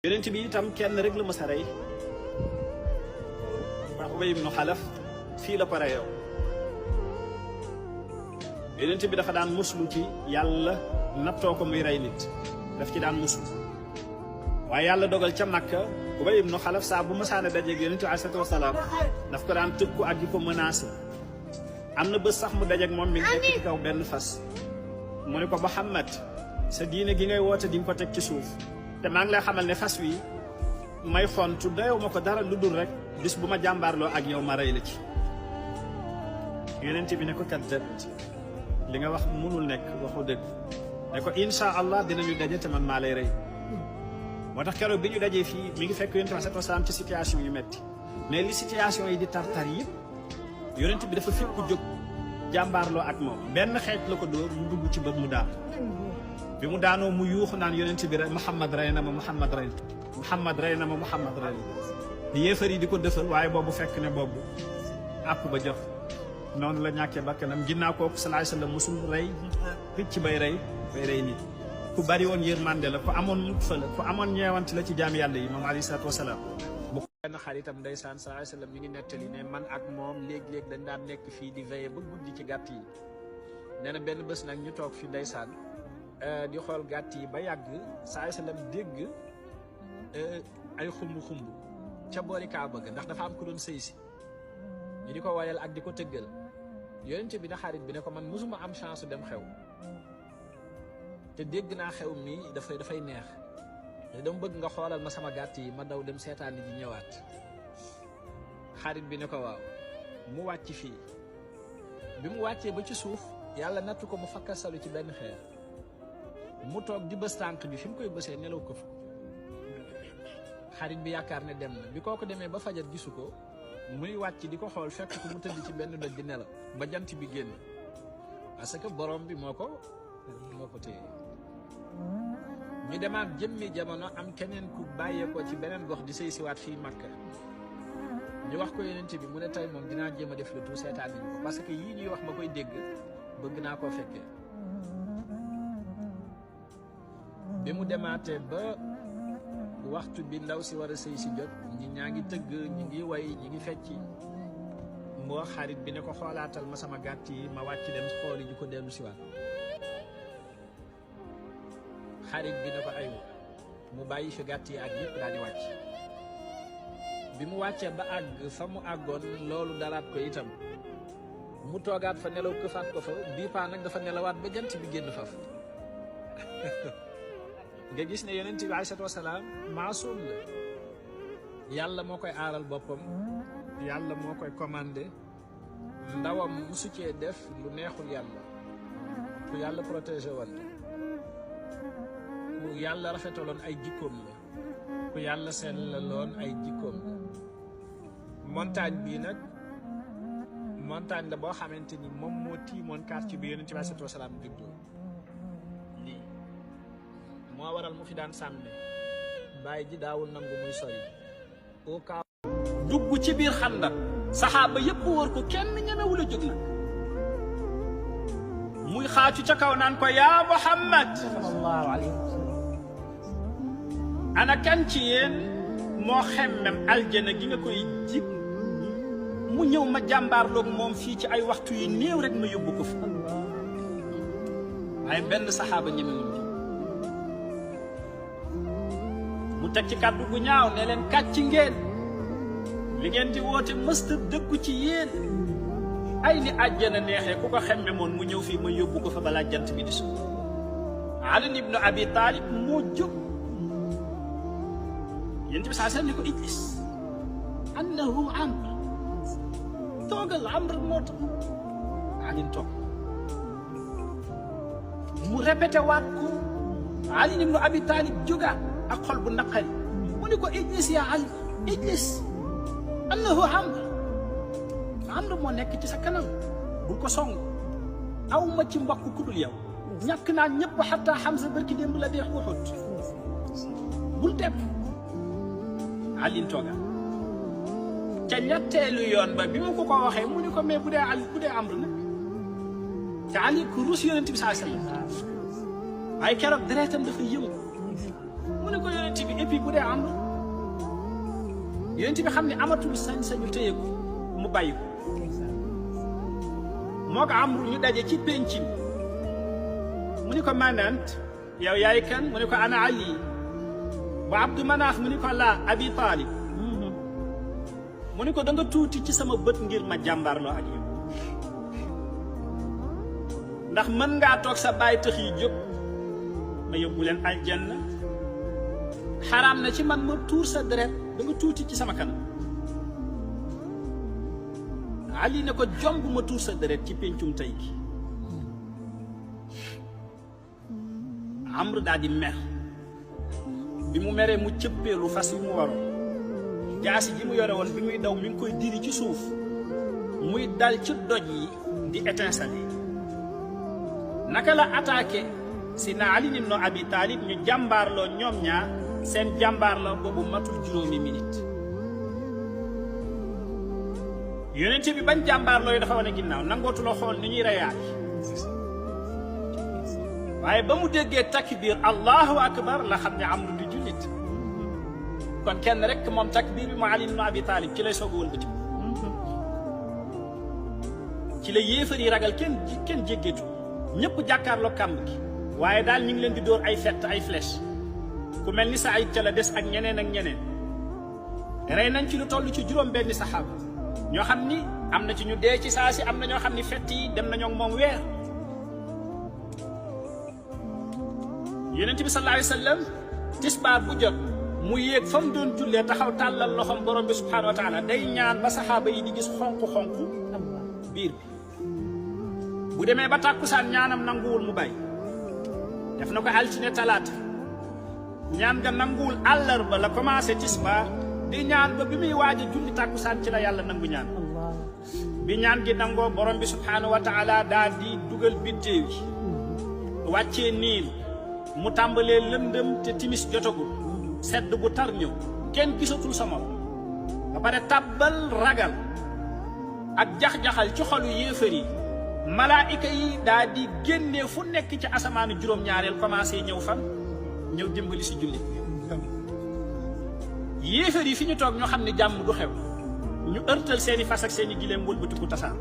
yonent bi itam kenn rek la mës a rey wax Ubay ibnu Xalaf fii la ko reyoo yonent bi dafa daan muslu ci yàlla nattoo ko muy rey nit daf ci daan muslu waaye yàlla dogal ca Makka Ubay ibnu Xalaf saa bu mësaane dajeeg yonent bi alayhi salaatu wasalaam daf ko daan tëkku ak di ko menacé am na bés sax mu dajeeg moom mi ngi nekk ci kaw benn fas mu ne ko Muhammad sa diine gi ngay woote di nga ko teg ci suuf te maa ngi lay xamal ne fas wi may xontu doyew ma ko dara lu dul rek bis bu ma jàmbaarloo ak yow ma rey la ci yonent bi ne ko kat li nga wax mënul nekk waxu dëgg ne ko insha allah dinañu daje te man maa lay rey moo tax keroog bi ñu dajee fii mi ngi fekk yonent bi sallallahu alayhi wasallam ci situation yu metti mais li situation yi di tartar yi yonent bi dafa fekk jóg jàmbaarloo ak moom benn xeej la ko dóor mu dugg ci bët mu daan bi mu daanoo mu yuuxu naan yonent bi rek Muhammad rey na ma Muhammad rey Muhammad rey na ma Muhammad rey di yéefar yi di ko dëfal waaye boobu fekk ne boobu àpp ba jox noonu la ñàkkee bakkanam ginnaaw kooku sallallahu alayhi wasallam musul rey picc bay rey nit ku bari woon yërmande la ku amoon mut fa la ku amoon ñeewante la ci jaam yàlla yi moom alayhi salaatu wasalaam bu benn xaritam ndeysaan sallallahu alayhi wasallam mi ngi nettali ne man ak moom léeg-léeg dañ daan nekk fii di veiller ba guddi ci gàtt yi nee na benn bés nag ñu toog fi ndeysaan di xool gàtt yi ba yàgg saa sallam dégg ay xumb ca boori Kaaba ga ndax dafa am ku doon sëy si ñu di ko wayal ak di ko tëggal yonent bi na xarit bi ne ko man mosuma am chance dem xew te dégg naa xew mi dafay neex te dama bëgg nga xoolal ma sama gàtt yi ma daw dem seetaan ji ñëwaat xarit bi ne ko waaw mu wàcc fii bi mu wàccee ba ci suuf yàlla nattu ko mu fakkasalu ci benn xeer mu toog di bës tànk bi fi mu koy bësee nelaw ko fa xarit bi yaakaar ne dem na bi kooku demee ba fajar gisu ko muy wàcc di ko xool fekk ko mu tëdd ci benn doj di nelaw ba jant bi génn parce que borom bi moo ko téye ñu demaat jëmmi jamono am keneen ku bàyyeekoo ci beneen gox di sëy siwaat fii Makka ñu wax ko yonent bi mu ne tey moom dinaa jéem a def le tout seetaan nañu ko parce que yii ñuy wax ma koy dégg bëgg naa koo fekkee bi mu demaatee ba waxtu bi ndaw si war a sëy si jot ñaa ngi tëgg ñi ngi way ñi ngi fecci moo xarit bi ne ko xoolaatal ma sama gàtt yi ma wàcc dem xooli ji ko dellu si waat xarit bi ne ko ay mu bàyyi fi gàtt yi ak yëpp daal di wàcc bi mu wàccee ba àgg fa mu àggoon loolu dalaat ko itam mu toogaat fa nelaw këfaat ko fa bii paa nag dafa nelawaat ba jant bi génn faf nga gis ne yonent bi alayhi salaatu wasalaam maasum la yàlla moo koy aaral boppam yàlla moo koy commandé ndawam musu cee def lu neexul yàlla ku yàlla protégé woon ku yàlla rafetaloon ay jikkoom la ku yàlla sellaloon ay jikkoom la montagne bii nag montagne la boo xamante ni moom moo tiimoon quartier bi yonent bi alayhi salaatu wasalaam juddoo lii moo waral mu fi daan sàmmi bàyyi ji daawul nangu muy sori au cas dugg ci biir xandaq saxaaba yëpp wër ko kenn ñemewul a jóg nag muy xaacu ca kaw naan ko yaa Muhammad sallallahu alayhi wa sallam ana kan ci yéen moo xemmem aljana gi nga koy jig mu ñëw ma jàmbaarloog moom fii ci ay waxtu yu néew rek ma yóbbu ko fa waaye benn saxaaba ñemewul mu teg ci kàddu gu ñaaw ne leen kàcc ngeen li ngeen di woote mësta dëggu ci yéen ay ni àjjana neexee ku ko xemme moon mu ñëw fii ma yóbbu ko fa balaa jant bi di suuf Ali ibnu Abi Talib moo jóg yéen bi saa ni ko Idris annahu Amr toogal Amr moo tax Ali toog mu répété waat ko Ali ibnu Abi Talib jógaat ak xol bu naqari mu ni ko Idris yaa Ali Idris annahu Amr moo nekk ci sa kanam bul ko song aw ma ci mbokk ku dul yow ñàkk naa ñëpp xataa Hamza barki démb la dee Uhud bul dem Ali tooga ca ñetteelu yoon ba bi mu ko waxee mu ni ko mais bu dee Amr nag te Ali ku rus yonent bi sallallahu alayhi wasallam waaye keroog deretam dafa yëngu mu ne ko yonent bi et puis bu dee Amr yonent bi xam ne amatul sañ-sañu téye ko mu bàyyi ko moo ko Amr ñu daje ci penc mu ne ko manant yow yaay kan mu ne ko ana Ali wa Abdu Manaaf mu ne ko la Abi Talib mu ne ko da nga tuuti ci sama bët ngir ma jàmbaarloo ak yow ndax mën ngaa toog sa baay tëx yi jóg ma yóbbu leen aljanna xaraam na ci man ma tuur sa deret da nga tuuti ci sama kanam Ali ne ko jomb ma tuur sa deret ci pencum tey gi Amr daal di mer bi mu meree mu cëppeelu fas yu mu waroon jaasi ji mu yore woon bi muy daw mi ngi koy diri ci suuf muy dal ci doj yi di étinceler naka la attaqué si na Ali ibn Abi Talib ñu jàmbaarloo ñoom ñaar seen jàmbaarloo boobu matul juróomi minute yonent bi bañ jàmbaarloo yi dafa wane ginnaaw nangootuloo xool ni ñuy reyaat waaye ba mu déggee takbir allahu akbar la xam ne Amru di jullit kon kenn rek moom takbir bi mu Ali ibn Abi Talib ci lay soog a wëlbati ci la yéefar yi ragal kenn jéggeetu ñëpp jàkkaarloo kàmb gi waaye daal ñu ngi leen di dóor ay fett ay flèche ku mel ni Saïd ca la des ak ñeneen ak ñeneen rey nañ ci lu toll ci juróom benni saxaaba ñoo xam ni am na ci ñu dee ci saa si am na ñoo xam ni fett yi dem nañoo moom weer yonent bi sallallahu alayhi wa sallam tisbaar bu jot mu yéeg fa mu doon jullee taxaw tàllal loxoom borom bi subhanahu wa taala day ñaan ba saxaaba yi di gis xonq-xonq biir bi bu demee ba tàkkusaan ñaanam nanguwul mu bàyyi def na ko altine talaata ñaan nga nanguwul àllarba la commencé tisbaar di ñaan ba bi muy waaj a julli tàkkusaan ci la yàlla nangu ñaan bi ñaan gi nangoo borom bi subhanahu wa taala daal di dugal biddéew yi wàccee niil mu tàmbalee lëndëm te timis jotagul sedd bu tar ñëw kenn gisatul sa morom ba pare tàbbal ragal ak jax-jaxal ci xolu yéefar yi malaayika yi daal di génnee fu nekk ci asamaanu juróom-ñaareel commencé ñëw fan ñëw dimbali si jullit yéefar yi fi ñu toog ñoo xam ne jàmm du xew ñu ërtal seeni fas ak seeni gileem wëlbatiku tasaan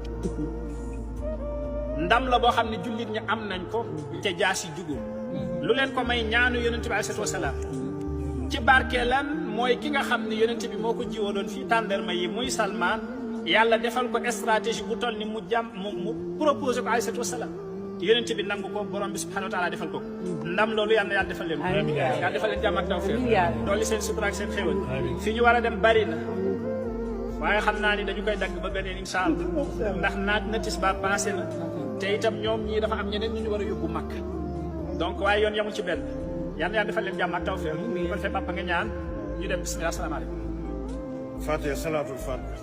ndam la boo xam ne jullit ñi am nañ ko te jaasi jugul lu leen ko may ñaanu yonent bi alayhi salaam ci barkeelam mooy ki nga xam ne yonent bi moo ko jiwaloon fii tàndarma yi muy Salmaan yàlla defal ko stratégie bu toll ni mu proposé ko alayhi salaam yonent bi nangu ko borom bi subhanahu wa taala defal ko ndam loolu yàlla na yàlla defal leen yàlla defal leen jàmm ak tawfeex dolli seen sutura ak seen xéwal fi ñu war a dem bari na waaye xam naa ni dañu koy dagg ba beneen incha allah ndax naaj na tisbaar passé na te itam ñoom ñii dafa am ñeneen ñu war a yóbbu màkk donc waaye yoon yamul ci benn yal na yàlla defal leen jàmm ak tawfeex kon fe papa nga ñaan ñu dem bismillah asalaamaaleykum Fatiha salaatul Fatiha